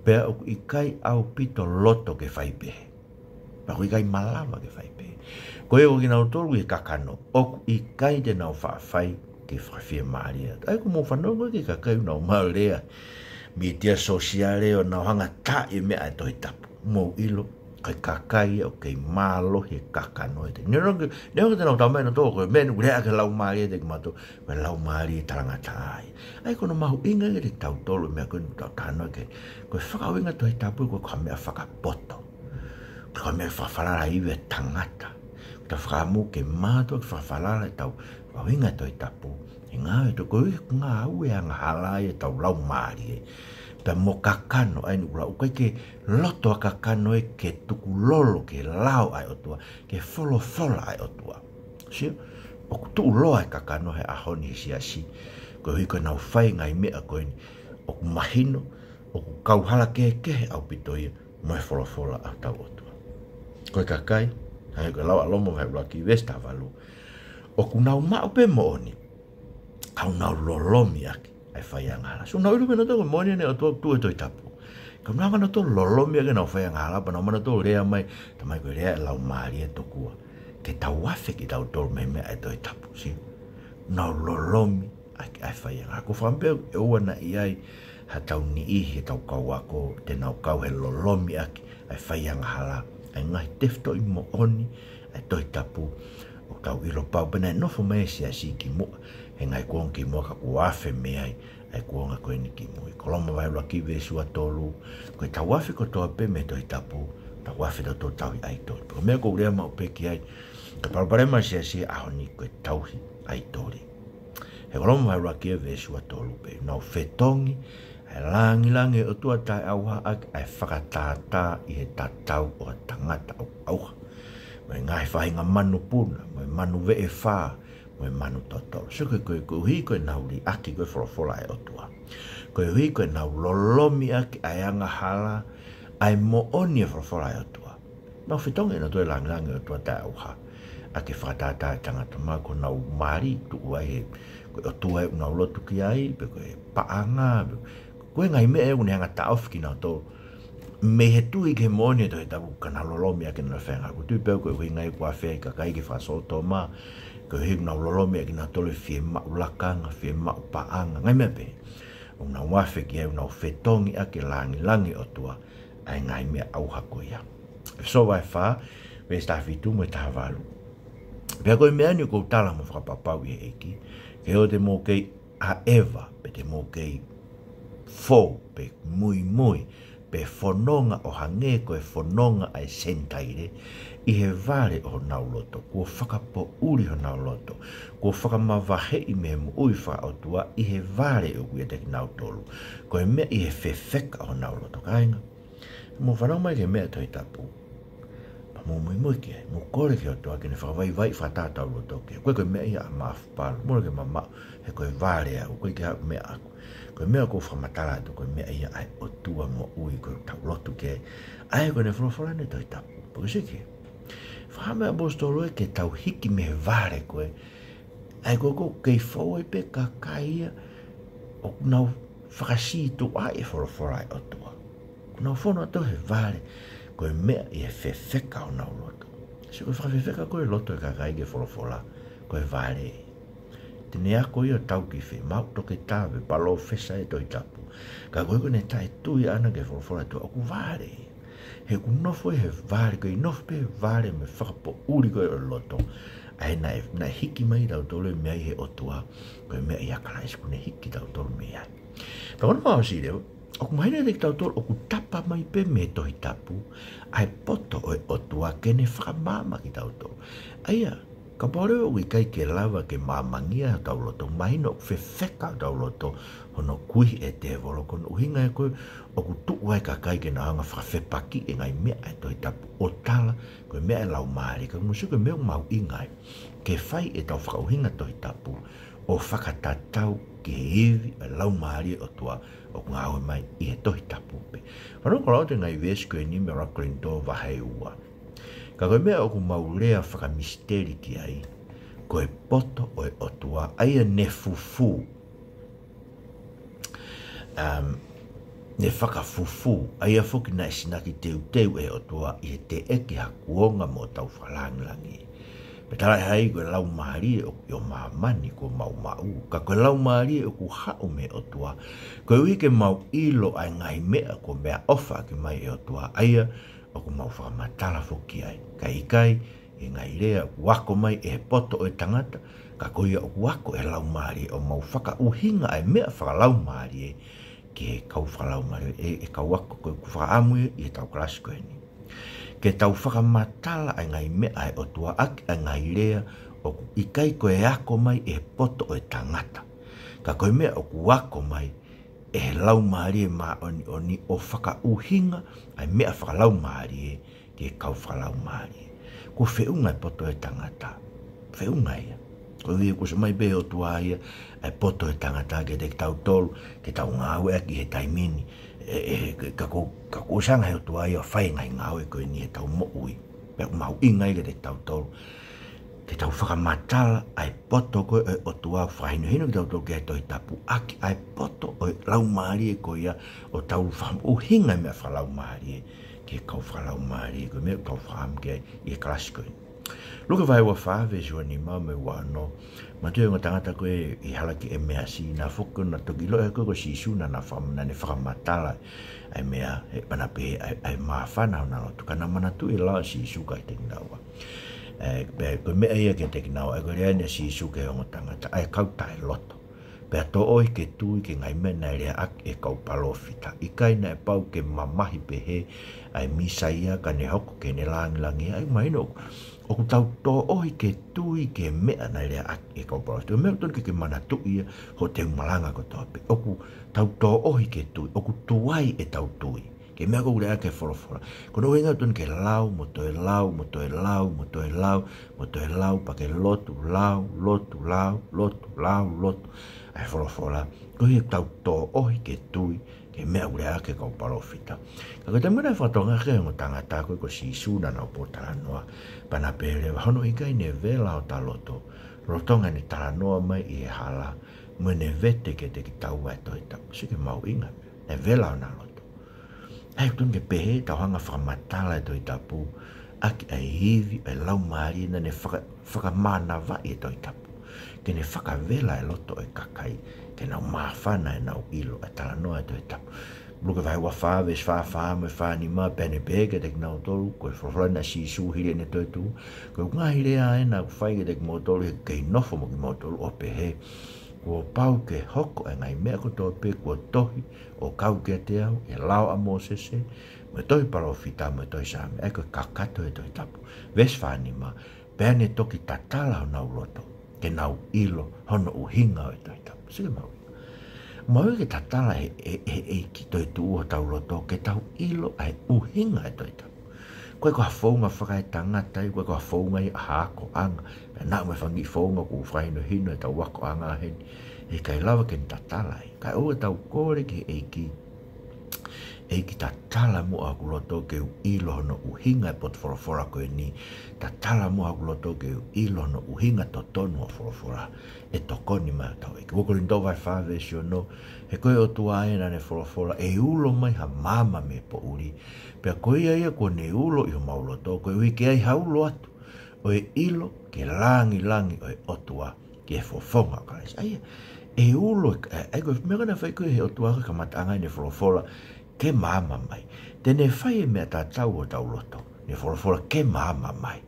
Pea ʻoku ʻikai ʻaupito loto ke fai pehē. Pea ʻoku ʻikai malava ke fai pehē. Ko ia ko kinautolu ʻi he kakano, ʻoku ʻikai te nau faʻa fai ke fakafiemālie atu. ʻA ia ʻoku mou fanongo ki he kakai ʻoku nau maʻu lea mītia sōsiale ʻo nau hanga ʻo taaʻi e meʻa ʻa e Tohi Tapu. Mou ʻilo, ko e kakai ia ʻoku kei mālohi he kakano ʻiate. Neongo, neongo te nau talamai ʻe nautolu ko e meʻa ʻoku lea ki ai e laumālie ʻiate kimautolu, ko e laumālie talangataʻa ia. ʻA ia ko hono mahuʻinga ia kiate kitautolu e meʻa ko eni ʻoku tau talanoa ki ai. Ko e fakaʻuhinga Tohi Tapu ʻoku ʻikai ko ha meʻa fakapoto. Ko ha meʻa fakafalala ivi ʻa e tangata. Ko ʻetau fakaʻamu ke mātuʻaki fakafalala ʻetau fakaʻuhinga Tohi Tapu. He ngāue ʻa e ʻOtua, ko e ngāue angahala ia ʻetau laumālie. Pea mo e kakano, ʻa ia ʻoku lau, ʻoku ʻikai ke loto ʻa e kakano ia ke tukulolo ki he lao ʻa e ʻOtua, ki he folofola ʻa e ʻOtua. Sio, ʻoku tuʻuloa e kakano he ʻaho ni he siasi. Koeʻuhi ko ʻenau fai e ngaahi meʻa ko eni. ʻoku mahino ʻoku kau hala kehekehe ʻaupito ia mo e folofola ʻa hotau ʻOtua. Ko e kakai, hangē ko e lau ʻa Loma vahe ʻuluaki veesi taha valu, ʻoku nau maʻu pē moʻoni, ka ʻoku nau lolomi ʻaki ʻa e fai angahala. So nau ʻilo pē nautolu ko e moʻoni ʻa e ʻOtua ʻoku tuʻu he Tohi Tapu. Ka nau hanga nautolu lolomi ʻaki ʻenau fai angahala, pea nau manatu lea mai, talamai ko e lea ʻa e Laumālie tokua ke tau afe kitautolu mei he meʻa ʻa e Tohi Tapu, see? Nau lolomi ʻaki ʻa e fai angahala. Ko e fakaʻamu pē ʻe ua naʻe ʻi ai haʻatau niʻihi, ʻetau kau ako, te nau kau he lolomi ʻaki ʻa e fai angahala ʻa e ngaahi tefitoʻi moʻoni ʻa e Tohi Tapu. ʻOku tau ʻilo pau pē naʻe nofo mai e siasi kimuʻa he ngaahi kuonga kimuʻa, ka kuo afe mei ai ʻa e kuonga ko eni kimui. Ko Loma vahe ʻuluaki veesi ua tolu, ko ʻetau afe kotoa pē mei he Tohi Tapu, tau afe tautolu he tauhi ʻaitoli. Ko e meʻa ʻoku ou lea maʻu pē ki ai, ka palopalema ʻa e siasi he ʻaho ni ko e tauhi ʻaitoli. He ko Loma vahe ʻuluaki veesi ua tolu pē, nau fetongi ʻa e langilangi ʻo e ʻOtua taʻeʻauha ʻaki ʻa e fakatātā ʻi he tatau ʻo e tangata ʻoku ʻauha, mo e ngaahi faʻahinga manupuna, mo e manu veʻefā, mo e manu totolo. So ko e, ko e, koeʻuhi ko ʻenau liʻaki ko e folofola ʻa e ʻOtua, koeʻuhi ko ʻenau lolomi ʻaki ʻa e angahala ʻa e moʻoni ʻo e folofola ʻa e ʻOtua. Nau fetongi ʻe nautolu e langilangi ʻo e ʻOtua taʻeʻauha ʻaki e fakatātā ʻa e tangata, mahalo ko honau mali, tuʻu ai he, ko e ʻotua ʻoku nau lotu ki ai, pe ko e paʻanga, pe ko e ngaahi meʻa ʻoku ne hanga ʻo taʻofi kinautolu mei he tui ki he moʻoni ʻo e Tohi Tapu, ka nau lolomi ʻaki ʻenau fai angahala. ʻOku ou tui pē au ko e ʻuhinga ia ʻoku afe ai e kakai ki he fakasōtoma, koeʻuhi ʻoku nau lolomi ʻaki kinautolu e fiemaʻu lakanga, fiemaʻu paʻanga, ngaahi meʻa pehē. ʻOku nau afe ki ai, ʻoku nau fetongi ʻaki e langilangi ʻo e ʻOtua ʻa e ngaahi meʻa ʻauha ko ia. ʻEfesō vahe fā, veesi taha fitu mo e taha valu. Pea ko e meʻa ni ʻoku ou tala mo fakapapauʻi ʻi he ʻEiki, ke ʻoua te mou kei ʻaʻeva, pe te mou kei fou, pe muimui, pe fononga ʻo hangē ko e fononga ʻa e Senitaile ʻi he vale ʻo honau loto, kuo fakapoʻuli honau loto, kuo fakamavaheʻi mei he moʻui fakaʻotua ʻi he vale ʻoku ʻiate kinautolu, ko e meʻa ʻi he fefeka ʻo honau loto. Kāinga, mou fanongo mai ki he meʻa ʻa e Tohi Tapu, pea mou muimui ki ai, mou kole ki he ʻOtua ke ne fakavaivaiʻi, fakatātā hotau loto ki ai. ʻOku ʻikai ko e meʻa ia ʻa mafu palu, mole ke mamaʻo, he ko e vale au, ʻoku ʻikai ke haʻu meʻa ʻaʻaku. Ko e meʻa ʻoku ou fakamatala atu, ko e meʻa ia ʻa e ʻOtua moʻui ʻoku tau lotu ki ai, ʻa ia ko ʻene folofola ʻi he Tohi Tapu. Pea ko e siki, fakaʻamu ʻa e ʻaposetolo ia ke tau hiki mei he vale ko ē, ʻa ia ko ē ʻoku kei fou ai pē kakai ia ʻoku nau fakasītuʻaʻi e folofola ʻa e ʻOtua. ʻOku nau fonu atu he vale, ko e meʻa ʻi he fefeka ʻo honau loto. Sio, ko e fakafefeka ko ē e loto ʻo e kakai ki he folofola, ko e vale. Te ne ako ia ʻo tau ki fē, maʻu toketā pe palōfesa ʻi he Tohi Tapu, ka koeʻuhi ko ʻene taʻetui ʻaʻana ki he folofola ʻa e ʻOtua, ʻoku vale ia. He ʻoku nofo ia he vale, ko e nofo pē he vale mo e fakapoʻuli ko ē ʻo e loto, ʻa ia naʻe, naʻe hiki mai kitautolu mei ai ʻe he ʻOtua, ko e meʻa ʻia Kalaisi kuo ne hiki kitautolu mei ai. Pea ko hono fakaʻosi leva, ʻoku mahino kiate kitautolu ʻoku tapa mai pē mei he Tohi Tapu ʻa e poto ʻo e ʻOtua ke ne fakamaama kitautolu. ʻA ia, kapau leva ʻoku ʻikai ke lava ke maamangia hotau loto, mahino ʻoku fefeka hotau loto hono kui ʻe he tēvolo, ko hono ʻuhinga ia ko ē ʻoku tuʻu ai e kakai ke nau hanga ʻo fakafepakiʻi e ngaahi meʻa ʻa e Tohi Tapu ʻo tala ko e meʻa ʻa e Laumālie, ka mou sio ko e meʻa ʻoku mahuʻinga ai ke fai ʻetau fakaʻuhinga Tohi Tapu ʻo fakatatau ki he ivi ʻo e Laumālie ʻo e ʻOtua ʻoku ngāue mai ʻi he Tohi Tapu pē. Fanongo atu ki he ngaahi veesi ko eni mei he ʻuluaki Kolinitō vahe ua. Ka ko e meʻa ʻoku mau lea fakamisiteli ki ai, ko e poto ʻo e ʻOtua, ʻa ia ne fufū, um, ne fakafufū, ʻa ia foki naʻe sinaki teuteu ʻe he ʻOtua ʻi he teʻeki ha kuonga moʻo tau fakalāngilangi. Pea talaʻehai ko e laumālie ʻoku ʻi ʻo māmani kuo mau maʻu, ka ko e laumālie ʻoku haʻu mei he ʻOtua, koeʻuhi ke mau ʻilo ʻa e ngaahi meʻa kuo meʻaʻofaʻaki mai ʻe he ʻOtua, ʻa ia ʻoku mau fakamatala foki ai. Kae ʻikai ʻi he ngaahi lea ʻoku ako mai ʻe he poto ʻo e tangata, ka ko ia ʻoku ako ʻe he Laumālie, ʻo mau fakaʻuhinga ʻa e meʻa fakalaumālie ki he kau fakalaumālie, ʻe, ʻe kau ako, ko ʻeku fakaʻamu ia ʻi heʻetau kalasi ko eni, ke tau fakamatala ʻa e ngaahi meʻa ʻa e ʻOtua ʻaki ʻa e ngaahi lea ʻoku ʻikai ko e ako mai ʻe he poto ʻo e tangata, ka ko e meʻa ʻoku ako mai ʻe he Laumālie Māʻoniʻoni ʻo fakaʻuhinga ʻa e meʻa fakalaumālie ki he kau fakalaumālie. Kuo feʻunga e poto ʻo e tangata. Feʻunga ia. Ko ia kuo ʻosi ʻomai pē ʻe he ʻOtua ia ʻa e poto ʻo e tangata kiate kitautolu, ke tau ngāueʻaki he taimi ni. ʻE, ʻe, ka ko, ka ko e ʻuhinga ʻe he ʻOtua ia ʻo fai e ngaahi ngāue ko eni ʻi heʻetau moʻui. Pea ʻoku mahuʻinga ia kiate kitautolu ke tau fakamatala ʻa e poto ko ē ʻo e ʻOtua, fakahinohino kitautolu ki he Tohi Tapu, ʻaki ʻa e poto ʻo e laumālie ko ia, ʻo tau fakaʻuhinga e meʻa fakalaumālie ki he kau fakalaumālie, ko e meʻa ʻoku tau fakaʻamu ki ai ʻi he kalasi ko eni. Luke vahe ua fā, veesi ua nima mo e ua ono. Manatuʻi e ongo tangata ko ē ʻi he hala ki ʻEmeasi, naʻe foki ʻo na toki ʻilo ʻe ia ko ē ko Sīsū, naʻa na fakam-, naʻa ne fakamatala ʻa e meʻa, he pea na pehē ʻa e, ʻa e māfana ʻo na lotu. Ka na manatuʻi e lau ʻa Sīsū kiate kinaua. ʻE, pea ko e meʻa ia kiate kinaua, ʻa ia ko e lea eni ʻa Sīsū ki he ongo tangata, ʻa e kau taʻeloto. Pea tōʻohi ke tui ki he ngaahi meʻa naʻe leaʻaki ʻe he kau palōfita. ʻIkai naʻe pau ke mamahi pehē ʻa e Mīsaia ka ne hoko ke ne lāngilangiʻia? ʻA ia mahino ʻoku tau tōʻohi ke tui ki he meʻa naʻe leaʻaki ʻe he kau palōfita. Ko e meʻa ʻoku totonu ke ke manatuʻi ia ʻi hoʻo teu malanga kotoa pē. ʻOku tau tōʻohi ke tui, ʻoku tuai ʻetau tui ki he meʻa ʻoku lea ki ai e folofola. Ko hono ʻuhinga ʻoku totonu ke lau, mo toe lau, mo toe lau, mo toe lau, mo toe lau, pea ke lotu, lau, lotu, lau, lotu, lau, lotu ʻa e folofola. Koeʻuhi ʻoku tau tōʻohi ke tui ki he meʻa ʻoku lea ki ai e kau palōfita. Ka ko e taimi naʻe fakatonga ki ai e ongo tangata ko ē ko Sīsū, naʻa nau ō ʻo talanoa, pea na pehē leva, hono ʻikai ne vela hota loto, lolotonga ʻene talanoa mai ʻi he hala, mo ʻene vete kiate kitaua ʻa e Tohi Tapu. Sio ki he mahuʻinga, naʻe vela hona loto. ʻA ia ʻoku totonu ke pehē, tau hanga ʻo fakamatala e Tohi Tapu ʻaki ʻa e ivi ʻo e laumālie naʻa ne faka-, fakamānavaʻi e Tohi Tapu, ke ne fakavela e loto ʻo e kakai, ke nau māfana ʻenau ʻilo ʻa e talanoa ʻa e Tohi Tapu. Luke vahe ua fā, veesi fā fā mo e fā nima, pea ne pehē kiate kinautolu, ko e folofola eni ʻa Sīsū hili ʻene toetuʻu, ko e ngaahi lea eni naʻa ku fai kiate kimoutolu ʻi he kei nofo mo kimoutolu, ʻo pehē, kuo pau ke hoko ʻa e ngaahi meʻa kotoa pē kuo tohi ʻo kau kiate au ʻi he lao ʻa Mōsese, mo e tohi palōfita, mo e tohi Saame, ʻa ia ko e kakato ʻo e Tohi Tapu. Veesi fā nima, pea ne toki tatala honau loto, ke nau ʻilo hono ʻuhinga ʻo e Tohi Tapu. Sio ki he mahuʻinga. Mahuʻinga ke tatala ʻe he, ʻe he, ʻe he ʻEiki toetuʻu hotau loto, ke tau ʻilo ʻa e ʻuhinga ʻo e Tohi Tapu. ʻOku ʻikai ko ha founga fakaetangata ia, ʻoku ʻikai ko ha founga ia ʻa ha akoʻanga. Pea naʻa mo e fanga kiʻi founga ʻoku fakahinohino ʻe heʻetau akoʻanga heni, ʻe ʻikai lava ke ne tatala ia. Kae ʻoua ke tau kole ki he ʻEiki, ʻEiki, tatala muʻa hoku loto ke u ʻilo hono ʻuhinga e potu folofola ko eni. Tatala muʻa hoku loto ke u ʻilo hono ʻuhinga totonu ʻo e folofola. ʻE tokoni mai hotau ʻEiki. Ua Kolinitō vahe fā veesi ono, he ko e ʻOtua ē naʻa ne folofola, ʻe ulo mai ha maama mei he poʻuli. Pea ko ia ia kuo ne ulo ʻi homau loto, koeʻuhi ke ʻi ai ha ulo atu ʻo e ʻilo ki he lāngilangi ʻo e ʻOtua, ki he fofonga ʻo Kalaisi. ʻA ia, ʻe ulo, ʻa ia, ʻa ia ko e meʻa ko ē naʻe fai ko ē ʻe he ʻOtua he kamataʻanga ʻene folofola, ke maama mai. Te ne fai e meʻa tatau ʻi hotau loto, ne folofola ke maama mai.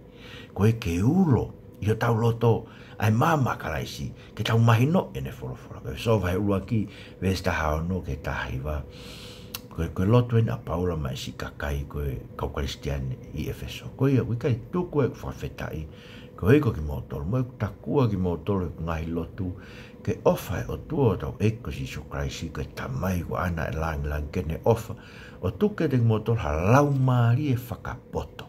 Koeʻuhi ke ulo ʻi hotau loto ʻa e maama ʻa Kalaisi, ke tau mahinoʻi ʻene folofola. Ko ʻEfesō vahe ʻuluaki, veesi taha ono ki he taha hiva. Ko e, ko e lotu eni ʻa Paula maʻa e siʻi kakai ko ē kau Kalisitiane ʻi ʻEfesō. Ko ia, ʻoku ʻikai tuku ʻeku fakafetaʻi koeʻuhi ko kimoutolu, mo ʻeku takua kimoutolu ʻi heʻeku ngaahi lotu, ke ʻofa ʻa e ʻOtua ʻo hotau ʻEiki ko Sīsū Kalaisi, ko e Tamai ko ʻAna ʻo e langilangi, ke ne ʻofa ʻo tuku kiate kimoutolu ha laumālie fakapoto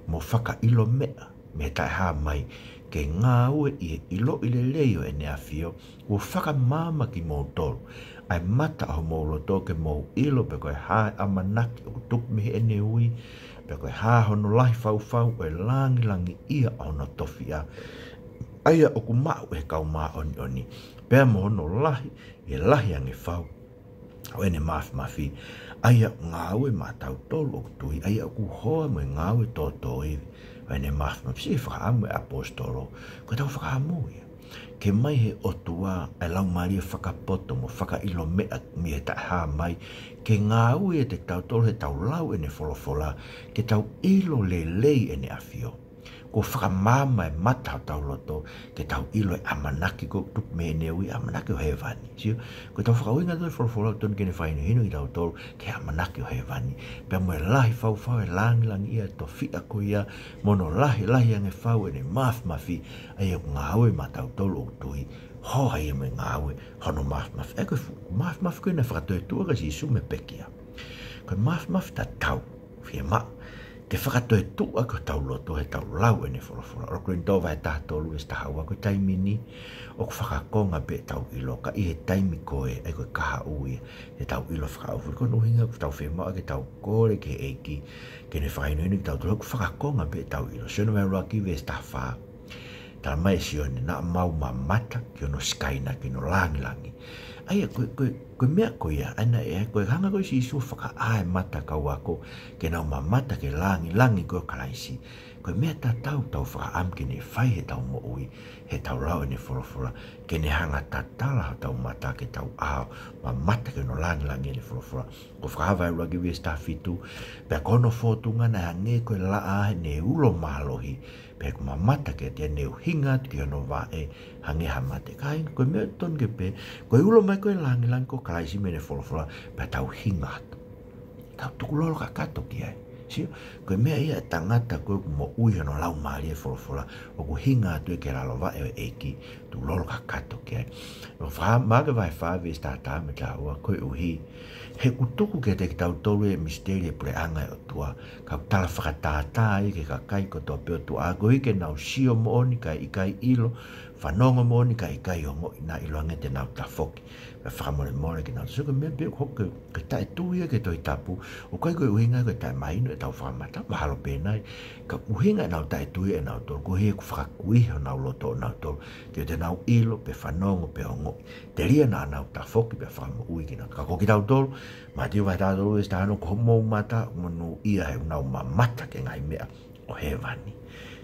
mo fakaʻilo meʻa mei he taʻehāmai, ke ngāue ʻi he ʻiloʻi lelei ʻo ʻEne ʻAfio, kuo fakamaama kimoutolu ʻa e mata ʻo homou loto, ke mou ʻilo pe ko e hā e ʻamanaki ʻoku tupu mei heʻene ui, pe ko e hā hono lahi faufau ʻo e lāngilangiʻia ʻo hono tofiʻa, ʻa ia ʻoku maʻu ʻe he kau māʻoniʻoni, pea mo hono lahi ʻi he lahi ange fau ʻo ʻene māfimafi, ʻa ia ʻoku ngāue maʻatautolu ʻoku tui, ʻa ia ʻoku hoa mo e ngāue tōtōivi ʻo ʻene māfimafi. Siʻi fakaʻamu ʻa e ʻaposetolo, ko ʻetau fakaʻamu ia ke ʻomai ʻe he ʻOtua ʻa e laumālie fakapoto mo fakaʻilo meʻa mei he taʻehāmai, ke ngāue ʻiate kitautolu heʻetau lau ʻene folofola, ke tau ʻilo lelei ʻEne ʻAfio. Kuo fakamaama e mata ʻo hotau loto, ke tau ʻilo e ʻamanaki ʻoku tupu mei heʻene ui, ʻamanaki ʻo hēvani. Sio, ko ʻetau fakaʻuhinga ʻetau folofola ʻoku totonu ke ne fakahinohino kitautolu ki he ʻamanaki ʻo hēvani, pea mo e lahi faufau e lāngilangiʻia ʻo e tofiʻa ko ia, mo hono lahi, lahi ange fau ʻene māfimafi, ʻa ia ʻoku ngāue maʻatautolu ʻoku tui, hoa ia mo e ngāue hono māfimafi. ʻA ia ko e fu-, māfimafi ko ē naʻe fakatoetuʻu ʻaki ʻe Sīsū mei he pekia, ko e māfimafi tatau, fiemaʻu ke fakatoetuʻu ʻaki hotau loto heʻetau lau ʻene folofola. ʻUluaki Kolinitō vahe taha tolu veesi taha ua, ko e taimi ni ʻoku fakakonga pē ʻetau ʻilo, ka ʻi he taimi ko ē, ʻa ia ko e kahaʻu ia heʻetau ʻilo fakaʻaufuli. Ko hono ʻuhinga ʻoku tau fiemaʻu ke tau kole ki he ʻEiki ke ne fakahinohino kitautolu, ʻoku fakakonga pē ʻetau ʻilo. Sione vahe ʻuluaki veesi taha fā. Tala mai ʻe Sione, naʻa mau mamata ki hono sikaina, ki hono langilangi. ʻA ia, ko e, ko e, ko e meʻa ko ia, ʻa ia naʻe, ko e hanga ko ē ʻe Sīsū ʻo fakaʻā e mata ʻo e kau ako ke nau mamata ki he langilangi ko ē ʻo Kalaisi. Ko e meʻa tatau ʻoku tau fakaʻamu ke ne fai heʻetau moʻui, heʻetau lau ʻene folofola, ke ne hanga ʻo tatala hotau mata ke tau ʻā ʻo mamata ki hono langilangi ʻene folofola. Ko Fakahā vahe ʻuluaki veesi taha fitu, pea ko hono fōtunga naʻe hangē ko e laʻā heʻene ulo mālohi, pea ʻi heʻeku mamata kiate ia ne u hinga atu ki hono vaʻe, hangē ha mate. Kāinga, ko e meʻa totonu ke pehē, ko e ulo mai ko ē ʻa e langilangi ko Kalaisi mo ʻene folofola, pea tau hinga atu. Tau tukulolo kakato ki ai. Sio, ko e meʻa ia ʻa e tangata ko ē ʻoku moʻui hono laumālie ʻi he folofola, ʻoku hinga atu ia ki he lalo vaʻe ʻo e ʻEiki, tukulolo kakato ki ai. ʻOku Fakahā, Maʻake vahe fā veesi taha taha mo e taha ua, koeʻuhi he ʻoku tuku kiate kitautolu ʻa e misiteli ʻo e puleʻanga ʻo e ʻOtua, ka ʻoku tala fakatātā ia ki he kakai kotoa pē ʻo e tuʻa, koeʻuhi ke nau sio moʻoni kae ʻikai ʻilo, fanongo moʻoni kae ʻikai ongoʻi, naʻa ʻiloange te nau tafoki, pea fakamolemole kinautolu. Sio, ko e meʻa pē ʻoku hoko, ko e taʻetui ia ki he Tohi Tapu, ʻoku ʻikai ko e ʻuhinga ko e taʻemahino ʻetau fakamatala, mahalo pē nai, ka ʻuhinga ʻenau taʻetui ʻenautolu, koeʻuhi he ʻoku fakakuihi honau loto ʻonautolu, ke ʻoua te nau ʻilo, pe fanongo, pe ongoʻi, telia naʻa nau tafoki pea fakamoʻui kinautolu. Ka ko kitautolu, Mātiu vahe taha tolu veesi taha ono, ko hoʻomou mata ʻoku monūʻia he ʻoku nau mamata ki he ngaahi meʻa ʻo hēvani.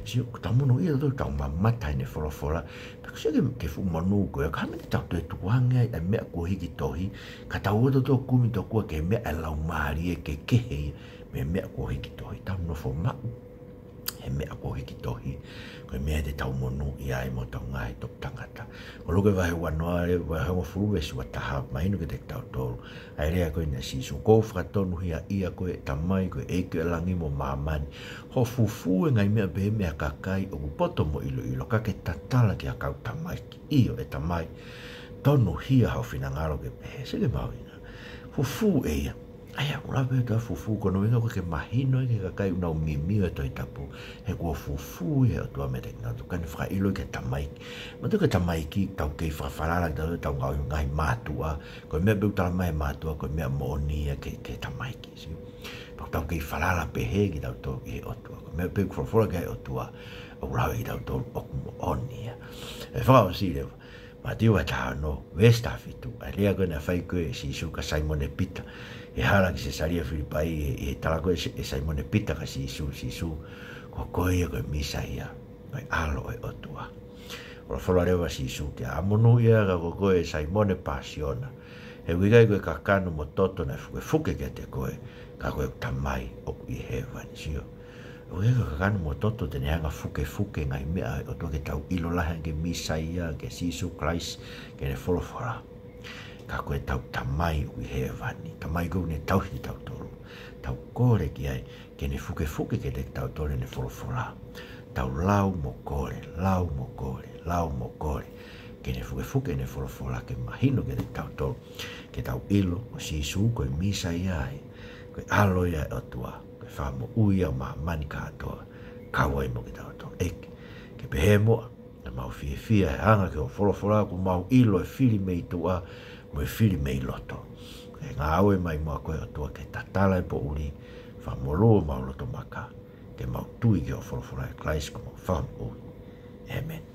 Sio, ʻoku tau monūʻia tautolu ʻi heʻetau mamata heʻene folofola. Pea ko e sio ki he, ki he fuʻu monū ko ē, ka ʻi he meʻa te tau toe tukuange ai ʻa e meʻa kuo hiki tohi, ka tau ō tautolu ʻo kumi tokua ki he meʻa ʻa e laumālie kehekehe ia mei he meʻa kuo hiki tohi. Tau nofo maʻu he meʻa kuo hiki tohi, ko e meʻa te tau monūʻia ai mo hotau ngaahi toʻu tangata. Ko Luke vahe uanoa, vahe hongofulu veesi uataha, mahino kiate kitautolu ʻa e lea ko eni ʻa Sīsū: Kuo u fakatonuhiaʻia koe ʻe Tamai, ko e ʻEiki ʻo langi mo māmani, hoʻo fufū e ngaahi meʻa pehē mei ha kakai ʻoku poto mo ʻiloʻilo, ka ke tatala ki ha kau tamaiki. ʻIo, ʻe Tamai, tonuhia hoʻo finangalo ke pehē. Sio ki he mahuʻinga. Fufū ʻe ia. ʻA ia, ʻoku lave ʻa e fufū, ko hono ʻuhinga ko e ke mahino ki he kakai ʻoku nau mimio he Tohi Tapu, he kuo fufū ʻe he ʻOtua meiate kinautolu, kae ne fakaʻilo ki he tamaiki. Manatuʻi ko e tamaiki, tau kei fakafalala kitautolu ki heʻetau ngaahi, ngaahi mātuʻa, ko e meʻa pē ʻoku tala mai ʻe he mātuʻa, ko e meʻa moʻoni ia ki he, ki he tamaiki, sio. Pea ʻoku tau kei falala pehē kitautolu ki he ʻOtua. Ko e meʻa pē ʻoku folofola ki ai e ʻOtua, ʻoku lave kitautolu ʻoku moʻoni ia. ʻE fakaʻosi leva, Mātiu vahe taha ono, veesi taha fitu, ʻa e lea ko ē naʻe fai ko ē ʻe Sīsū kia Saimone Pita ʻi he hala ki Sesalia Filipai, ʻi he, ʻi he tala ko ē ʻe Saimone Pita kia Sīsū, Sīsū, ko koe ia ko e Mīsaia, ko e ʻAlo ʻo e ʻOtua. Folofola leva ʻa Sīsū ki ai, ʻa monūʻia ka ko koe Saimone Pāsiona, he ʻoku ʻikai ko e kakano mo e toto naʻe fukefuke kiate koe, ka ko ʻeku Tamai ʻoku ʻi hēvani. Sio. ʻOku ʻikai ko e kakano mo e toto te ne hanga ʻo fukefuke ngaahi meʻa ʻa e ʻOtua ke tau ʻilo lahi ange ki he Mīsaia, kia Sīsū Kalaisi, ki heʻene folofola. Ka ko ʻetau Tamai ʻoku ʻi hēvani, Tamai ʻoku ne tauhi kitautolu. Tau kole ki ai ke ne fukefuke kiate kitautolu ʻene folofola. Tau lau mo kole, lau mo kole, lau mo kole ke ne fukefuke ʻene folofola ke mahino kiate kitautolu, ke tau ʻilo ko Sīsū ko e Mīsaia ia, ko e ʻAlo ia ʻo e ʻOtua, ko e Fakamoʻui ia ʻo māmani kātoa, kau ai mo kitautolu. ʻEiki, ke pehē muʻa ʻemau fiefia he hanga ki hoʻo folofola, kuo mau ʻilo e fili mei tuʻa mo e fili mei loto. Ke ngāue mai muʻa koe ʻOtua ke tatala e poʻuli, fakamolū homau loto maka, ke mau tui ki hoʻo folofola, ʻia Kalaisi ko homau Fakamoʻui. ʻĒmeni.